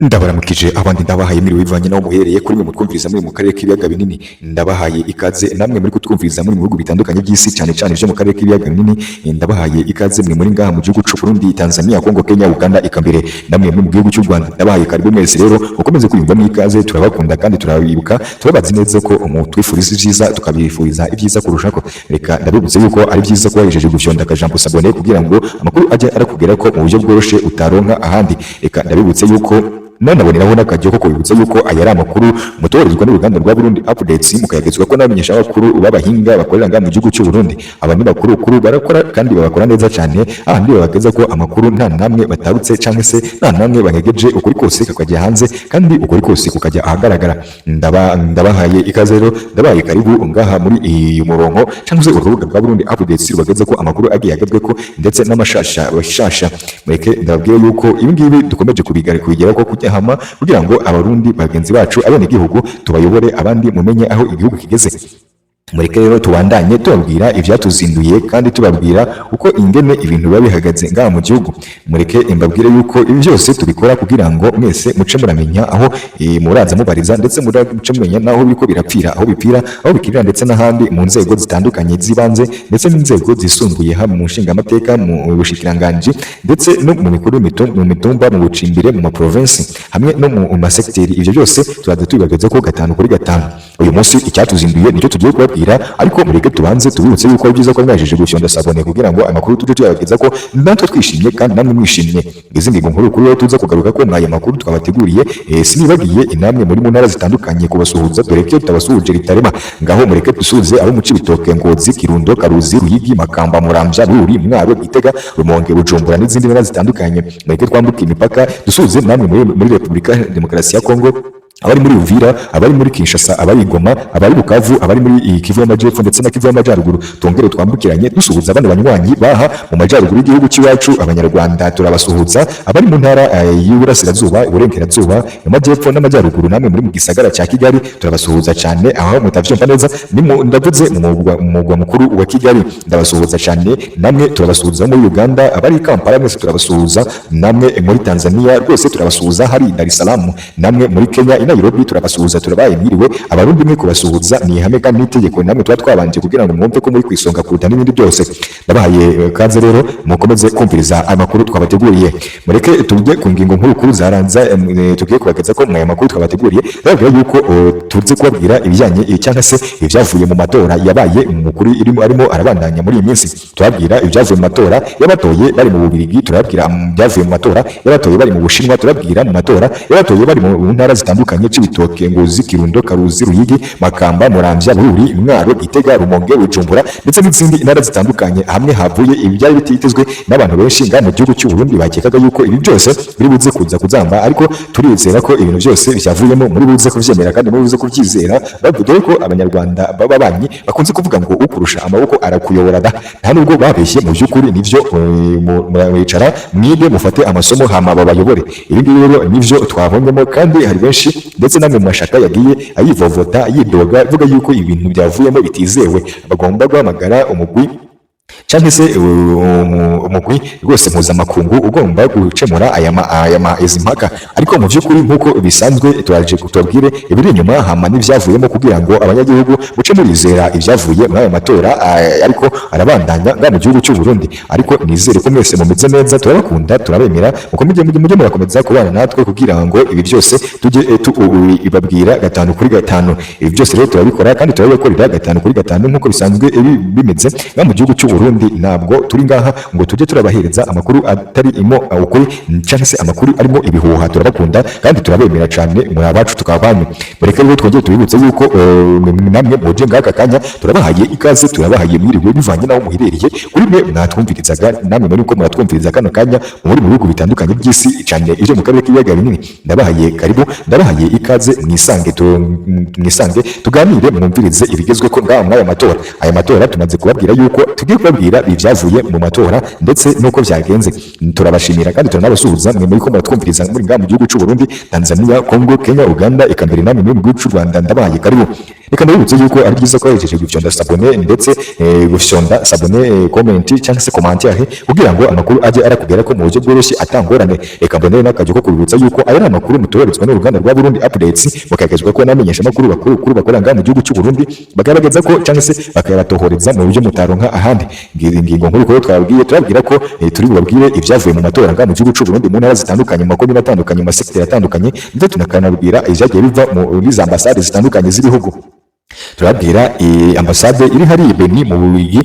Ndabaramukije, abandi ndabahaye mwiriwe, bivanye naho muhereye. Kuri mwe mutwumviriza muri mu karere k'ibiyaga binini, ndabahaye ikaze. Namwe muri kutwumviriza muri mu bihugu bitandukanye by'isi, cyane cyane byo mu karere k'ibiyaga binini, ndabahaye ikaze. Mwe muri ngaha mu gihugu c'u Burundi, Tanzania, Congo, Kenya, Uganda, eka mbere namwe muri mu gihugu cy'u Rwanda, ndabahaye karibu mwese. Rero mukomeze kwiyumvamo ikaze. Turabakunda kandi turabibuka, turabazi neza ko mutwifuriza ibyiza, tukabifuriza ibyiza kurushako. Reka ndabibutse yuko ari byiza kuba wahejeje gufyonda akajambo "s'abonner" kugira ngo amakuru ajye arakugera ko mu buryo bworoshe utaronka ahandi. Reka ndabibutse yuko nanaboneraho n'akajyo ko kubibutsa yuko aya ari amakuru mutoherezwa n'uruganda rwa Burundi Updates, mukayagezwa ko n'abamenyesha amakuru b'abahinga bakorera ngaha mu gihugu cy'u Burundi. Aba ni bakuru kuru, barakora kandi babakora neza cyane. Ahandi babageza ko amakuru nta namwe batarutse cyangwa se nta namwe banyegeje, ukuri kose kakajya hanze kandi ukuri kose kukajya ahagaragara. Ndabahaye ikaze rero, ndabahaye karibu ngaha muri iyi murongo cyangwa se urubuga rwa Burundi Updates rubageza ko amakuru agiye agezweko ndetse n'amashasha bashasha. Mureke ndababwire yuko ibi ngibi dukomeje kubigera ko kujya hama kugira ngo Abarundi bagenzi bacu, abenegihugu, tubayobore, abandi mumenye aho igihugu kigeze. Mureke rero tubandanye tubabwira ivyatuzinduye kandi tubabwira uko ingene ibintu biba bihagaze ngaha mu gihugu. Mureke mbabwire yuko ibi byose tubikora kugira ngo mwese muce muramenya aho muraza mubariza, ndetse muce mumenya naho biriko birapfira, aho bipfira, aho bikirira, ndetse n'ahandi mu nzego zitandukanye z'ibanze ndetse n'inzego zisumbuye, haba mu nshingamateka, mu bushikiranganji, ndetse no mu mikuru mu mitumba, mu bucimbire, mu maprovinsi, hamwe no mu masekiteri. Ivyo byose turaza tubibageze ko 5 kuri 5. Uyu munsi icyatuzinduye nicyo tugiye kubabwira, ariko mureke tubanze tubibutse yuko ari byiza ko mwajeje gufyonda "s'abonner" kugira ngo amakuru tujye tuyabageza ko natwe twishimye kandi namwe mwishimye. Izi ngingo nkuru kuri rero tuza kugaruka ko mwaya makuru twabateguriye. Sinibagiye inamwe muri mu ntara zitandukanye kubasuhuza, dore ko tutabasuhuje ritarema. Ngaho mureke dusuhuze abo mu Cibitoke, Ngozi, Kirundo, Karuzi, Ruyigi, Makamba, Muramvya, Bururi, Mwaro, Gitega, Rumonge, Bujumbura n'izindi ntara zitandukanye. Mureke twambuke imipaka, dusuhuze namwe muri Repubulika Demokarasi ya Kongo, abari muri Uvira, abari muri Kinshasa, abari i Goma, abari Bukavu, abari muri Kivu y'Amajyepfo ndetse na Kivu y'Amajyaruguru. Tongere twambukiranye dusuhuza abandi banywanyi baha mu majyaruguru y'igihugu cy'iwacu. Abanyarwanda turabasuhuza, abari mu ntara y'Iburasirazuba, Iburengerazuba, Amajyepfo n'Amajyaruguru. Namwe muri mu gisagara cya Kigali turabasuhuza cyane. Aho mutavyumva neza ni ndavuze mu mugwa mukuru wa Kigali. Ndabasuhuza cyane namwe. Turabasuhuza muri Uganda, abari i Kampala mwese turabasuhuza. Namwe muri Tanzania rwose turabasuhuza, hari i Dar es Salaam. Namwe muri Kenya i Nairobi turabasuhuza, turabaye mwiriwe. Abarundi mwe kubasuhuza ni ihame kandi n'itegeko, namwe tuba twabanje kugira ngo mwumve ko muri kwisonga kuruta n'ibindi byose. Ndabahaye kaze rero, mukomeze kumviriza aya makuru twabateguriye. Mureke tujye ku ngingo nkuru kuru zaranza tugiye kubageza ko mwaya makuru twabateguriye. Ndababwira yuko tuze kubabwira ibijyanye cyangwa se ibyavuye mu matora yabaye umukuru irimo arimo arabandanya muri iyi minsi. Turababwira ibyavuye mu matora y'abatoye bari mu Bubirigi, turababwira ibyavuye mu matora y'abatoye bari mu Bushinwa, turababwira mu matora y'abatoye bari mu ntara zitandukanye: Cibitoke, Ngozi, Kirundo, Karuzi, Ruyigi, Makamba, Muramvya, Bururi, Mwaro, Gitega, Rumonge, Bujumbura ndetse n'izindi ntara zitandukanye, hamwe havuye ibyari bititezwe n'abantu benshi ngaha mu gihugu cy'u Burundi. Bakekaga yuko ibi byose biri buze kuza kuzamba, ariko turizera ko ibintu byose byavuyemo muri buze kuvyemera kandi muri buze kubyizera. Bavuga ko Abanyarwanda baba banyi bakunze kuvuga ngo "Ukurusha amaboko arakuyobora" da. Nta nubwo babeshye, mu by'ukuri nivyo. Muricara mwige, mufate amasomo, hama babayobore. Ibi ngibi rero nivyo twabonyemo, kandi hari benshi ndetse namwe mu mashaka yagiye ayivovota, yidoga, avuga yuko ibintu byavuyemo bitizewe, bagomba guhamagara umugwi canke se umugwi rwose mpuzamakungu ugomba gukemura aya ma izi mpaka. Ariko mu by'ukuri, nk'uko bisanzwe, turaje tubabwire ibiri inyuma hama n'ivyavuyemo kugira ngo abanyagihugu muce murizera ibyavuye muri aya matora ariko arabandanya nga mu gihugu cy'u Burundi. Ariko nizere ko mwese mumeze neza. Turabakunda, turabemera. Mukomeze mujye murakomeza kubana natwe kugira ngo ibi byose tujye tubabwira 5 kuri 5. Ibi byose rero turabikora kandi turabikorera 5 kuri 5 nk'uko bisanzwe bimeze nga mu gihugu cy'u Burundi. Ntabwo turi ngaha ngo tujye turabahereza amakuru atari imo ukuri cyangwa se amakuru arimo ibihuha. Turabakunda kandi turabemera cyane, muri abacu tukaba banyu. Mureke rero twongere tubibutse yuko namwe muje ngaka kanya, turabahaye ikaze, turabahaye mwiriwe bivanye n'aho muherereye. Kuri mwe mwatwumvirizaga, namwe muri ko muratwumviriza kano kanya muri mu bihugu bitandukanye by'isi, cyane ibyo mu karere k'ibiyaga binini, ndabahaye karibu, ndabahaye ikaze. Mwisange, mwisange tuganire, mwumvirize ibigezweho ngaha muri aya matora. Aya matora tumaze kubabwira yuko tugiye kubabwira ibyavuye mu matora ndetse n'uko byagenze. Turabashimira kandi turanabasuhuza mwe muri ko muratwumviriza muri ngaha mu gihugu cy'u Burundi, Tanzania, Congo, Kenya, Uganda, eka mbere namwe muri mu gihugu cy'u Rwanda, ndabahaye karibu. Reka ndabibutse yuko ari byiza ko wahejeje gufyonda s'abonner ndetse gufyonda s'abonner, comment cyangwa se commentaire, kugira ngo amakuru ajye arakugera ko mu buryo bworoshye atangorane. Reka mbonere n'akajyo ko kubibutsa yuko aya ari amakuru mutoherezwa n'uruganda rwa Burundi Updates, mukagezwa ko n'amenyesha amakuru bakuru kuri bakora ngaha mu gihugu cy'u Burundi, bakayabageza ko cyangwa se bakayabatohoreza mu buryo mutaronka ahandi. Ngiyi ingingo nkuru ko twababwiye, turabwira ko turi bubabwire ibyavuye mu matora ngaha mu gihugu cy'u Burundi, mu ntara zitandukanye, mu makomine atandukanye, mu masekiteri atandukanye, ndetse tunakanabwira ibyagiye biva muri za ambasade zitandukanye z'ibihugu. Turabwira ambasade iri hariya i Beni mu Bubiligi,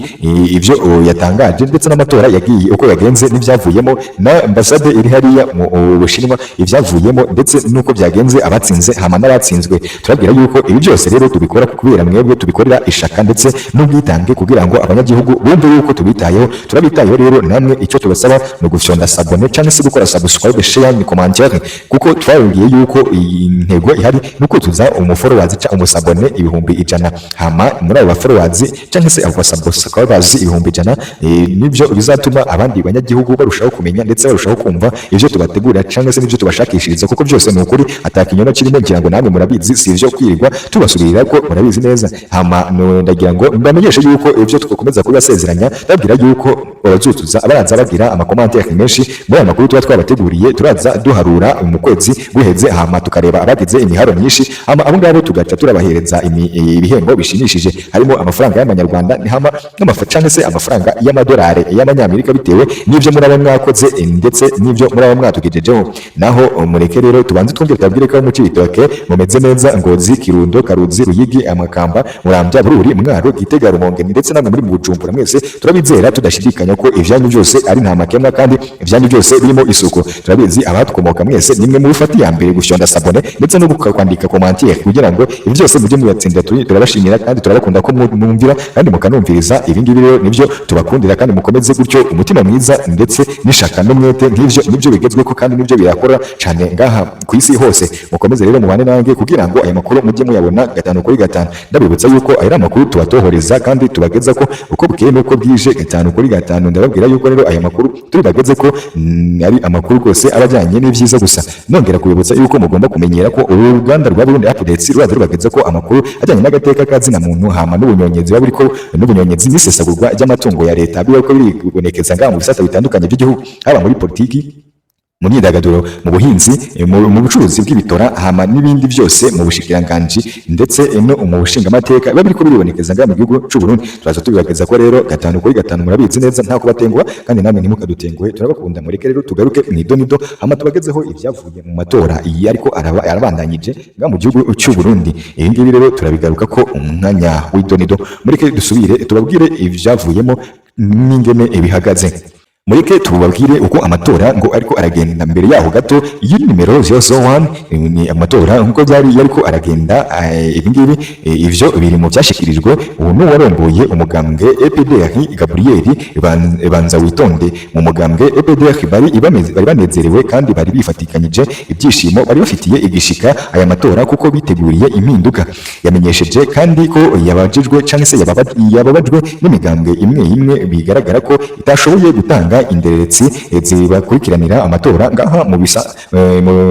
ivyo yatangaje, ndetse n'amatora yagiye uko yagenze n'ibyavuyemo, na ambasade iri hariya mu Bushinwa ivyavuyemo ndetse n'uko byagenze, abatsinze hama n'abatsinzwe. Turabwira yuko ibi byose rero tubikora kubera mwebwe, tubikorera ishaka ndetse n'ubwitange kugira ngo abanyagihugu bumve yuko tubitayeho. Turabitayeho rero, namwe icyo tubasaba ni ugufyonda s'abonner cyangwa se gukora subscribe, share ni commentaire, kuko twababwiye yuko iyi ntego ihari ni ukuzuza umufollowers cyangwa umusabone 100,000. Hama muri abo bafollowers cyangwa se abo basubscribers 100,000, nibyo bizatuma abandi banyagihugu barushaho kumenya ndetse barushaho kumva ibyo tubategurira cyangwa se n'ibyo tubashakishiriza, kuko byose ni ukuri, atakinyoma kirimo. Ngira ngo namwe murabizi, si ibyo kwirirwa tubasubirira ko murabizi neza. Hama ndagira ngo mbamenyeshe yuko ibyo tugakomeza kubasezeranya, ndabwira yuko abazuzuza abaraza bagira amacommentaires menshi muri aya makuru tuba twabateguriye, turaza duharura mu kwezi guheze, hama tukareba abagize imiharo myinshi, hama abo ngabo tugaca turabahereza ibihembo bishimishije, harimo amafaranga y'amanyarwanda hama cyangwa se amafaranga y'amadolari y'amanyamerika, bitewe n'ibyo muraba mwakoze ndetse n'ibyo muraba mwatugejejeho. Naho mureke rero tubanze twongere tubabwire ko mu Cibitoke mumeze neza, Ngozi, Kirundo, Karuzi, Ruyigi, Amakamba, Muramvya, Bururi, Mwaro, Gitega, Rumonge, ndetse namwe muri mu Bujumbura mwese turabizera tudashidikanya ko ivyanyu byose ari nta makemwa kandi ivyanyu byose birimo isuku. Turabizi, abatwomoka mwese nimwe mu bifata iya mbere gufyonda s'abonner ndetse no kwandika commentaire, kugira ngo ibi byose mujye muyatsindira. Turabashimira kandi turabakunda ko mwumvira kandi mukanumviriza. Ibi ngibi rero nibyo tubakundira, kandi mukomeze gutyo umutima mwiza ndetse n'ishaka n'umwete nk'ivyo nibyo bigezweho kandi nibyo birakora cyane ngaha ku isi hose. Mukomeze rero mubane nanjye kugira ngo aya makuru mujye muyabona gatanu kuri gatanu. Ndabibutsa yuko aya ari amakuru tubatohoreza kandi tubageza ko uko bukeye n'uko bwije, gatanu kuri gatanu. Ndababwira yuko rero aya makuru turi bageze ko ari amakuru rwose aba ajyanye n'ibyiza gusa. Nongera kubibutsa yuko mugomba kumenyera ko uru ruganda rwa Burundi Updates ruraza rubageza ko amakuru ajyanye n'agateka ka zina muntu, hama n'ubunyonyezi buba buriko n'ubunyonyezi n'isesagurwa ry'amatungo ya leta biba ko biribonekeza ngaha mu bisata bitandukanye by'igihugu, haba muri politiki, mu myidagaduro, mu buhinzi, mu bucuruzi bw'ibitora, hama n'ibindi byose, mu bushikiranganji ndetse no mu bushingamateka, biba biriko biribonekeza ngaha mu gihugu c'u Burundi. Turaza tubibageza ko rero gatanu kuri gatanu, murabizi neza, nta kubatenguha, kandi namwe ntimukadutenguhe, turabakunda. Mureke rero tugaruke mu idonido, hama tubagezeho ibyavuye mu matora iyi ariko arabandanyije ngaha mu gihugu c'u Burundi. Ibi ngibi rero turabigaruka ko umwanya w'idonido. Mureke dusubire tubabwire ivyavuyemo n'ingene bihagaze. Mureke tubabwire uko amatora ngo ariko aragenda. Mbere yaho gato, iyi nimero 001 ni amatora nkuko byari yariko aragenda. Ibi ngibi ivyo biri mu byashikirijwe ubu n'uwarongoye umugambwe EPDR, Gabriel Banza Witonde. Mu mugambwe EPDR bari banezerewe kandi bari bifatikanyije ibyishimo, bari bafitiye igishika aya matora kuko biteguriye impinduka. Yamenyesheje kandi ko yabajijwe cyangwa se yababajwe n'imigambwe imwe imwe bigaragara ko itashoboye gutanga inderetsi zibakurikiranira amatora ngaha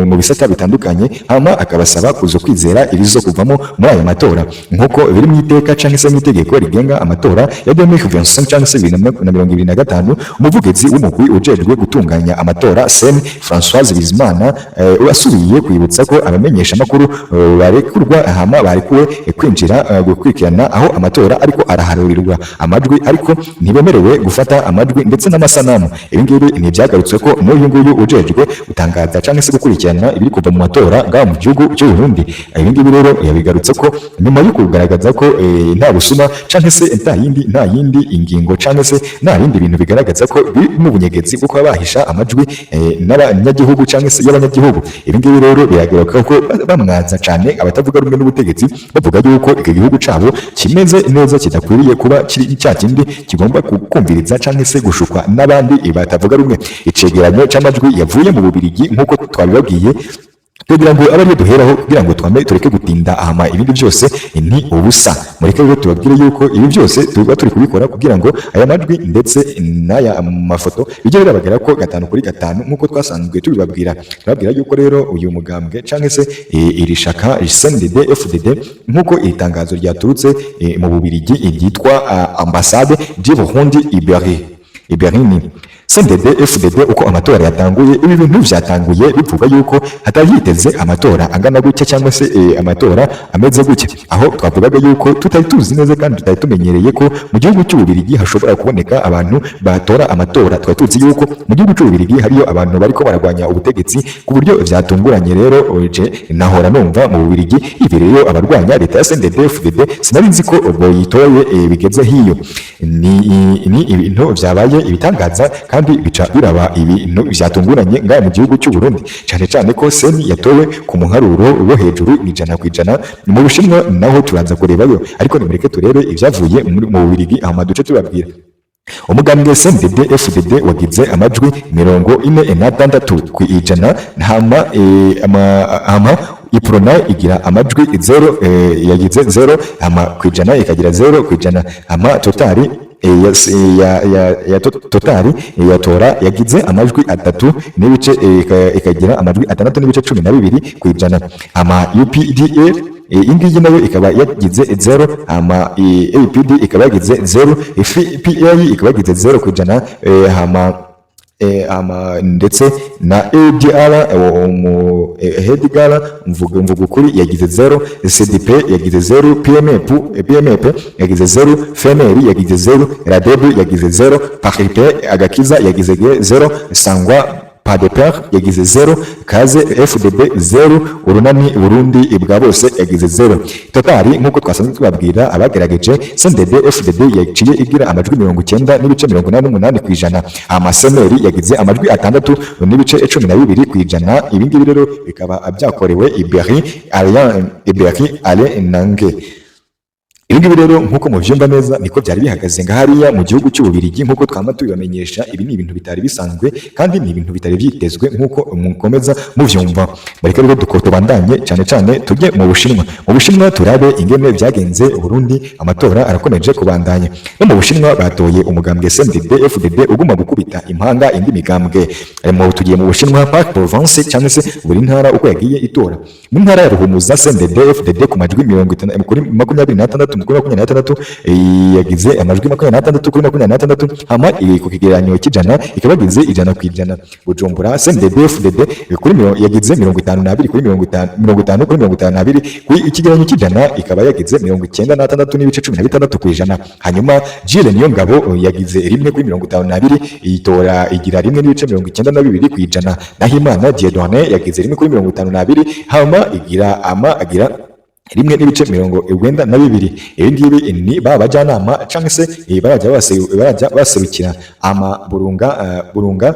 mu bisata bitandukanye, hama akabasaba kuzo kwizera ibizo kuvamo muri aya matora nk'uko biri mu iteka cyangwa se mu itegeko rigenga amatora ya 2025 cyangwa se 2025. Umuvugizi w'umugwi ujejwe gutunganya amatora CENI, Françoise Bizimana, asubiye kwibutsa ko abamenyesha amakuru barekurwa, hama barekuwe kwinjira gukurikirana aho amatora ariko araharurirwa amajwi, ariko ntibemerewe gufata amajwi ndetse n'amasanamu. Ibi ngibi ni ibyagarutswe ko n'uyu nguyu ujejwe gutangaza cyangwa se gukurikirana ibiri kuva mu matora ngaha mu gihugu cy'u Burundi. Ibi ngibi rero yabigarutse ko nyuma yo kugaragaza ko nta busuma cyangwa se nta yindi ingingo cyangwa se nta bindi bintu bigaragaza ko biri mu bunyegezi bwo kuba bahisha amajwi n'abanyagihugu cyangwa se y'abanyagihugu. Ibi ngibi rero biragaruka ko bamwaza cyane abatavuga rumwe n'ubutegetsi, bavuga yuko iki gihugu cabo kimeze neza, kidakwiriye kuba kiri cya kindi kigomba kumviriza cyangwa se gushukwa n'abandi batavuga rumwe. Icegeranyo c'amajwi yavuye mu Bubirigi, nk'uko twabibabwiye. Kugira ngo abe ariyo duheraho, kugira ngo twame tureke gutinda, hama ibindi byose ni ubusa. Mureke rero tubabwire yuko ibi byose tuba turi kubikora kugira ngo aya majwi ndetse n'aya mafoto bijye birabagera ko gatanu kuri gatanu, nk'uko twasanzwe tubibabwira. Tubabwira yuko rero uyu mugambwe canke se iri shaka CNDD FDD, nk'uko iri tangazo ryaturutse mu Bubirigi ryitwa Ambassade du Burundi i Berlin, CNDD FDD, uko amatora yatanguye, ibi bintu byatanguye bivuga yuko hatari hiteze amatora angana gutya cyangwa se amatora ameze gutya, aho twavugaga yuko tutari tuzi neza kandi tutari tumenyereye ko mu gihugu cy'Ububirigi hashobora kuboneka abantu batora amatora. Twari tuzi yuko mu gihugu cy'Ububirigi hariyo abantu bariko baragwanya ubutegetsi, ku buryo vyatunguranye rero. Je nahora numva mu Bubirigi ibereyo abarwanya leta ya CNDD FDD, sinari nzi ko boyitoye bigeze hiyo. Ni ibintu vyabaye ibitangaza kandi bica biraba ibintu vyatunguranye ngaha mu gihugu cy'u Burundi, cyane cyane ko CENI yatowe ku muharuro wo hejuru, 100%. Mu Bushinwa naho turaza kurebayo, ariko nimureke turebe ivyavuye mu Bubirigi, hama duce tubabwira. Umugambwe CNDD FDD wagize amajwi 46%, hama hama Uprona igira amajwi 0, yagize 0, hama kwijana ikagira 0%. Hama total ya total yatora yagize amajwi atatu n'ibice, ikagira amajwi 6.12%. Hama UPDA iyi ngiyi nayo ikaba yagize 0, hama APD ikaba yagize 0, FPA ikaba yagize 0%, hama ama ndetse na ADR mu Hedigara mvuga ukuri yagize 0, CDP yagize 0, PMP PMP yagize 0, FMR yagize 0, RADEB yagize 0, PARIP Agakiza yagize 0, Sangwa PADEPER yagize 0, Kaze FDB 0, Urunani Burundi bwa bose yagize 0. Total, nk'uko twasanzwe tubabwira abagerageje, CNDD FDD yaciye igira amajwi 90.88%. Amasemeri yagize amajwi 6.12%. Ibi ngibi rero bikaba byakorewe Iberi Alain, Iberi Alain Nange. Ibi ngibi rero, nk'uko muvyumva neza, niko byari bihagaze nga hariya mu gihugu cy'Ububirigi, nk'uko twama tubibamenyesha. Ibi ni ibintu bitari bisanzwe kandi ni ibintu bitari byitezwe, nk'uko mukomeza muvyumva. Mureke rero duko tubandanye, cyane cyane tujye mu Bushinwa. Mu Bushinwa turabe ingene byagenze. Burundi amatora arakomeje kubandanya, no mu Bushinwa batoye umugambwe CNDD FDD uguma gukubita impanga indi migambwe. Mu tugiye mu Bushinwa par province, cyangwa se buri ntara uko yagiye itora. Mu ntara ya Ruhumuza, CNDD FDD ku majwi 50 kuri 26 kuri 26, yagize amajwi 26 kuri 26, hama ku kigereranyo cy'ijana ikaba yagize 100%. Bujumbura, CNDD FDD kuri yagize 52 kuri 50, 50 kuri 52, kuri ikigereranyo cy'ijana ikaba yagize 96.16%. Hanyuma Jules Niyongabo yagize 1 kuri 52, itora igira 1.92%. Nahimana Dieudonné yagize 1 kuri 52, hama igira ama agira 1.92. Ibi ngibi ni ba bajyanama cyangwa se barajya baserukira ama Burunga.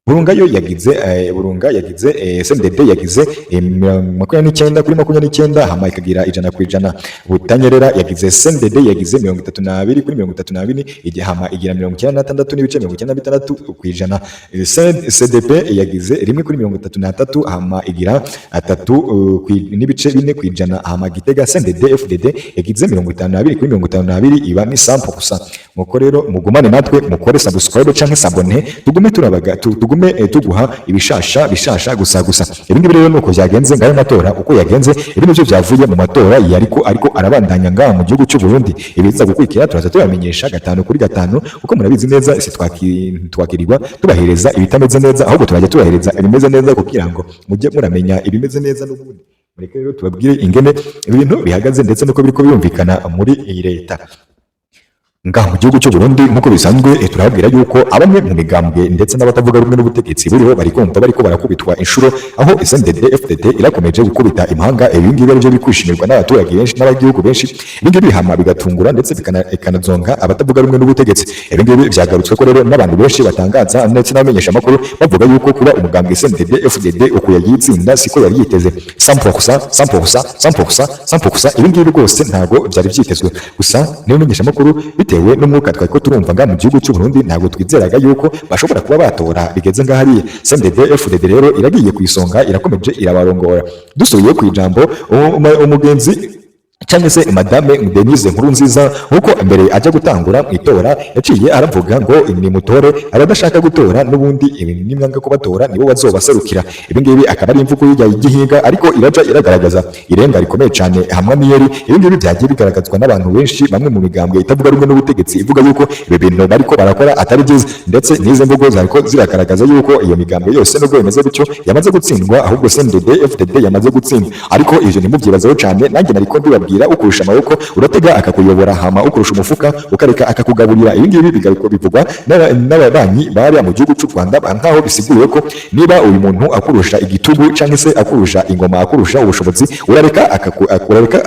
Burunga yo yagize Burunga yagize CNDD yagize 29 kuri 29, hama ikagira 100%. Butanyerera yagize CNDD yagize 32 kuri 32, igihe hama igira 96.96%. CDP yagize 1 kuri 33, hama igira atatu n'ibice 4%. Hama Gitega, CNDD FDD yagize 52 kuri 52, iba ni 100%. Muko rero mugumane natwe, mukore subscribe canke s'abonner, tugume turabaga tugume tuguha ibishasha bishasha gusa gusa. Ibi ngibi rero nuko byagenze ngayo matora uko yagenze. Ibi nivyo byavuye mu matora yariko ariko arabandanya ngaha mu gihugu cy'u Burundi. Ibiza gukurikira turaza tubamenyesha gatanu kuri gatanu, kuko murabizi neza si twakirirwa tubahereza ibitameze neza, ahubwo turajya tubahereza ibimeze neza kugira ngo mujye muramenya ibimeze neza n'ubundi. Mureke rero tubabwire ingene ibintu bihagaze ndetse nuko biriko birumvikana muri iyi leta ngaha mu gihugu cy'u Burundi. Nk'uko bisanzwe, turababwira yuko abamwe mu migambwe ndetse n'abatavuga rumwe n'ubutegetsi buriho bari kumva bariko barakubitwa inshuro, aho SNDD FDD irakomeje gukubita impanga. Ibi ngibi aribyo biri kwishimirwa n'abaturage benshi n'abagihugu benshi. Ibi ngibi bihama bigatungura ndetse bikanazonga abatavuga rumwe n'ubutegetsi. Ibi ngibi byagarutswe ko rero n'abantu benshi batangaza ndetse n'abamenyesha amakuru, bavuga yuko kuba umugambwe SNDD FDD uku yagiye itsinda siko yari yiteze 100%, 100%, 100%, 100%. Ibi ngibi rwose ntago byari byitezwe. Gusa n'abamenyesha amakuru bitewe Bitewe n'umwuka twari ko turumva ngaha mu gihugu cy'u Burundi, ntabwo twizeraga yuko bashobora kuba batora bigeze ngaha hariya. CNDD FDD rero iragiye ku isonga, irakomeje irabarongora. Dusubiye ku ijambo, umugenzi cyangwa se Madame Denise Nkurunziza, nkuko mbere ajya gutangura mu itora yaciye aravuga ngo nimutore, abadashaka gutora n'ubundi ibi nimwanga kubatora nibo bazobaserukira. Ibi ngibi akaba ari imvugo y'ijya y'igihinga, ariko iraja iragaragaza irenga rikomeye cyane hamwe n'iyeri. Ibi ngibi byagiye bigaragazwa n'abantu benshi, bamwe mu migambwe itavuga rumwe n'ubutegetsi ivuga yuko ibi bintu bariko barakora atari byiza, ndetse n'izi mvugo zariko ziragaragaza yuko iyo migambwe yose, nubwo bimeze bityo, yamaze gutsindwa, ahubwo CNDD FDD yamaze gutsindwa. Ariko ivyo ntimubyibazeho cyane, nanjye nariko ndibabwira: ukurusha amaboko uratega akakuyobora, hama ukurusha umufuka ukareka akakugaburira. Ibi ngibi bigaruka bivugwa n'ababanyi bari mu gihugu cy'u Rwanda, nkaho bisiguye ko niba uyu muntu akurusha igitugu cyangwa se akurusha ingoma, akurusha ubushobozi, urareka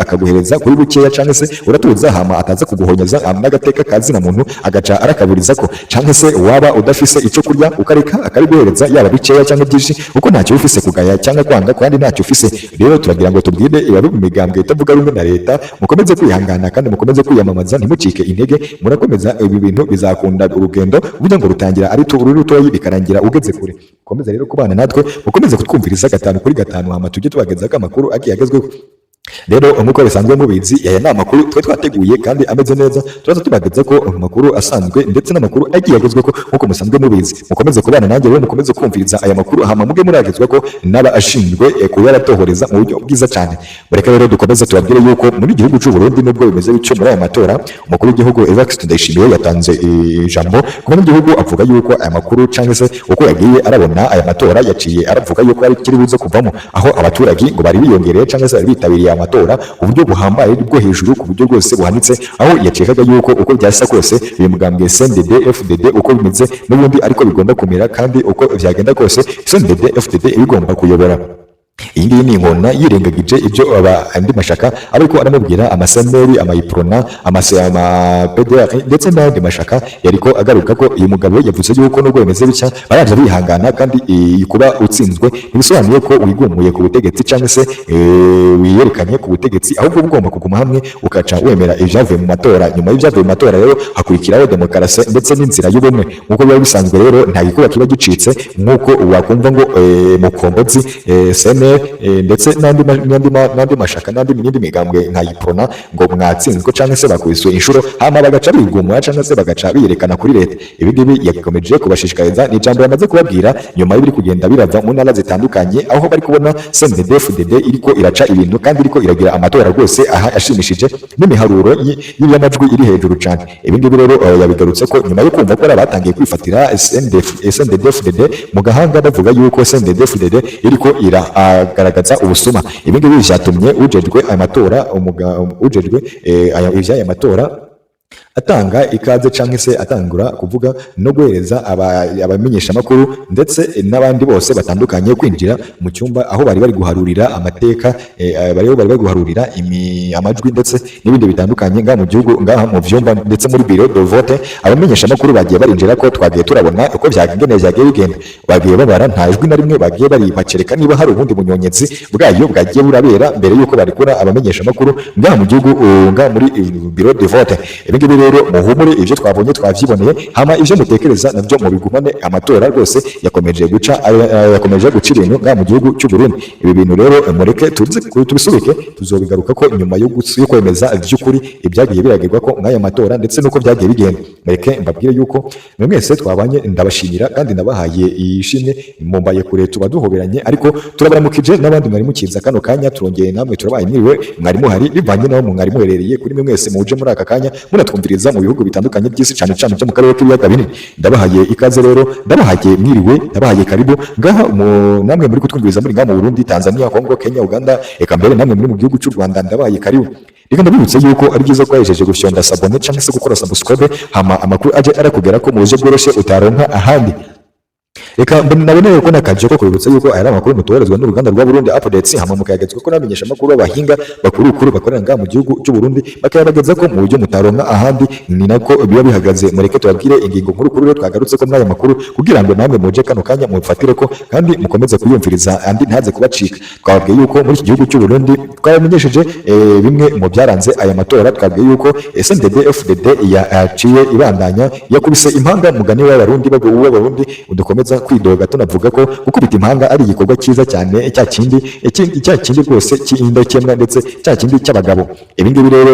akaguhereza kuri bukeya, cyangwa se uratuza, hama ataza kuguhonyeza n'agateka ka zina muntu agaca arakaburiza ko, cyangwa se waba udafise icyo kurya ukareka akabiguhereza, yaba bikeya cyangwa byinshi, kuko ntacyo ufise kugaya cyangwa kwanga kandi ntacyo ufise. Rero turagira ngo tubwire ibabe mu migambwe itavuga rumwe na leta: mukomeze kwihangana kandi mukomeze kwiyamamaza, ntimucike intege, murakomeza, ibi bintu bizakunda. Urugendo burya ngo rutangira ari uri rutoyi, bikarangira ugeze kure. Mukomeze rero kubana natwe, mukomeze kutwumviriza gatanu kuri gatanu, hama tujye tubagezaho amakuru agiye agezweho. Rero nk'uko bisanzwe mubizi, aya ni amakuru twe twateguye kandi ameze neza. Turaza tubageza ko amakuru asanzwe ndetse n'amakuru agiye agezweho nk'uko musanzwe mubizi. Mukomeze kubana nanjye rero, mukomeze kumviriza aya makuru, hama muge muragezwa ko n'abashinzwe kuyaratohoreza mu buryo bwiza cyane. Mureke rero dukomeze tubabwire yuko muri gihugu cy'u Burundi, nubwo bimeze bityo, muri aya matora umukuru w'igihugu Evariste Ndayishimiye yatanze ijambo ku banyagihugu, avuga yuko aya makuru cyangwa se uko yagiye arabona aya matora, yaciye aravuga yuko ari kiri buze kuvamo, aho abaturage ngo bari biyongereye cyangwa se bari bitabiriye amatora ku buryo buhambaye bwo hejuru, ku buryo rwose buhanitse, aho yakekaga yuko uko byasa kose uyu mugambwe CNDD FDD uko bimeze n'ubundi ariko bigomba kumera, kandi uko byagenda kose CNDD FDD ibigomba kuyobora. Iyi ngiyi ni inkona yirengagije ibyo aba andi mashaka aba ariko aramubwira, ama CNL, ama UPRONA, ama PDR ndetse n'ayandi mashaka yariko agaruka ko. Uyu mugabo yavuze yuko nubwo bimeze bitya baraje bihangana, kandi kuba utsinzwe ntibisobanuye ko wigumuye ku butegetsi cyangwa se wiyerekanye ku butegetsi, ahubwo uba ugomba kuguma hamwe ukaca wemera ibyavuye mu matora. Nyuma y'ibyavuye mu matora rero hakurikiraho demokarasi ndetse n'inzira y'ubumwe nk'uko biba bisanzwe. Rero nta gikuba kiba gicitse, nk'uko wakumva ngo Mukombozi, CNL ndetse n'andi mashaka n'indi migambwe nka UPRONA ngo mwatsinzwe cyangwa se bakubiswe inshuro, hama bagaca bigumura cyangwa se bagaca biyerekana kuri leta. Ibi ngibi yakomeje kubashishikariza, ni ijambo yamaze kubabwira nyuma y'ibiri kugenda birava mu ntara zitandukanye, aho bari kubona CNDD-FDD iriko iraca ibintu kandi iriko iragira amatora rwose aha ashimishije, n'imiharuro y'amajwi iri hejuru cyane. Ibi ngibi rero yabigarutse ko nyuma yo kumva ko hari abatangiye kwifatira SNDD-FDD mu gahanga, bavuga yuko CNDD-FDD iriko iragaragaza ubusuma. Ibi ngibi vyatumye ujejwe aya matora, ujejwe ivy'aya matora, atanga ikaze canke se atangura kuvuga no guhereza abamenyeshamakuru ndetse n'abandi bose batandukanye kwinjira mu cyumba aho bari bari guharurira amateka, bari guharurira amajwi ndetse n'ibindi bitandukanye ngaha mu gihugu, ngaha mu vyumba ndetse muri bureau de vote. Abamenyeshamakuru bagiye barinjira ko twagiye turabona uko byagenda, byagiye bigenda, bagiye babara, nta jwi na rimwe bagiye baribakereka niba hari ubundi bunyonyezi bwayo bwagiye burabera mbere yuko barikura abamenyeshamakuru ngaha mu gihugu, ngaha muri bureau de vote. Ibi ngibi rero muhumure, ibyo twabonye twavyiboneye, hama ibyo mutekereza nabyo mubigumane. Amatora rwose yakomeje guca yakomeje guca ibintu ngaha mu gihugu cy'u Burundi. Ibi bintu rero mureke tuze tubisubike, tuzobigaruka ko nyuma yo kwemeza by'ukuri ibyagiye biragirwa ko mw'aya matora ndetse n'uko byagiye bigenda. Mureke mbabwire yuko mwe mwese twabanye ndabashimira kandi nabahaye ishimwe, mumbaye kure tuba duhoberanye, ariko turabaramukije n'abandi mwari mukiza kano kanya. Turongeye namwe turabaye mwiriwe, mwari muhari bivanye naho mwari muherereye. Kuri mwe mwese muje muri aka kanya munatwumviriza mu bihugu bitandukanye by'isi, cyane cyane byo mu karere k'ibiyaga binini, ndabahaye ikaze rero, ndabahaye mwiriwe, ndabahaye karibu ngaha namwe muri kutwumviriza muri ngaha mu Burundi, Tanzania, Congo, Kenya, Uganda, eka mbere namwe muri mu gihugu cy'u Rwanda, ndabahaye karibu. Reka ndabibutse yuko ari byiza ko wahejeje gufyonda s'abonner cyangwa se gukora subscribe, hama amakuru aje arakugera ko mu buryo bworoshye utaronka ahandi. Reka naboneye ko nakaje ko kubibutsa yuko aya ari amakuru mutoherezwa n'uruganda rwa Burundi Updates, hama mukayagezwa ko namenyesha amakuru b'abahinga bakuru kuru bakorera ngaha mu gihugu cy'u Burundi, bakayabageza ko mu buryo mutaronka ahandi. Ni nako biba bihagaze. Mureke tubabwire ingingo nkuru kuru rero twagarutse ko muri aya makuru, kugira ngo namwe muje kano kanya mufatire ko kandi mukomeze kuyumviriza andi ntaze kubacika. Twababwiye yuko muri iki gihugu cy'u Burundi twabamenyesheje bimwe mu byaranze aya matora. Twabwiye yuko CNDD FDD yaciye ibandanya yakubise impanga, mugani w'Abarundi w'Abarundi udukomeza kwidoga, tunavuga ko gukubita impanga ari igikorwa cyiza cyane, cya kindi rwose cy'indakemwa, ndetse cya kindi cy'abagabo. Ibi ngibi rero,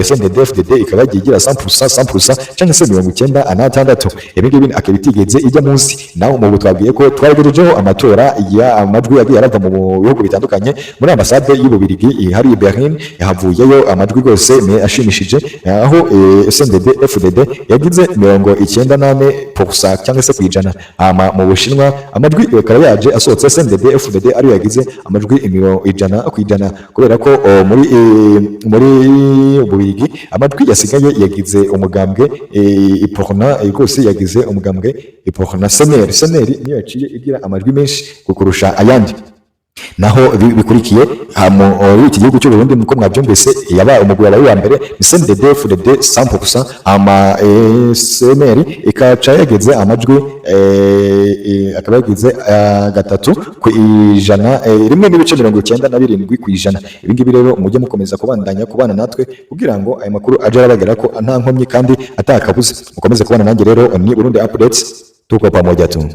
CNDD FDD ikaba yagiye igira 100% 100% cyangwa se 96. Ibi ngibi akaba itigeze ijya munsi. Naho mu twabwiye ko twaragejejeho amatora ya amajwi yagiye arava mu bihugu bitandukanye. Muri ambasade y'Ububirigi ihari i Berlin havuyeyo amajwi rwose ashimishije, aho CNDD FDD yagize 94% cyangwa se 100. Hama mu Bushinwa amajwi akaba yaje asohotse, CNDD FDD ariyo yagize amajwi 100%, kubera ko muri Ububirigi amajwi yasigaye yagize umugambwe Uprona. Rwose yagize umugambwe Uprona CNL. CNL niyo yaciye igira amajwi menshi kurusha ayandi. Naho bikurikiye muri iki gihugu cy'u Burundi, muko mwabyumvise, yabaye umugwi wabaye uwa mbere ni CNDD FDD 100%, hama CNL ikaca yageze amajwi akaba yagize 3%, 1.97%. Ibi ngibi rero mujye mukomeza kubandanya kubana natwe kugira ngo aya makuru aje arabagera ko nta nkomyi kandi atakabuze. Mukomeze kubana nanjye rero, ni Burundi Updates, tuko pamoja tu.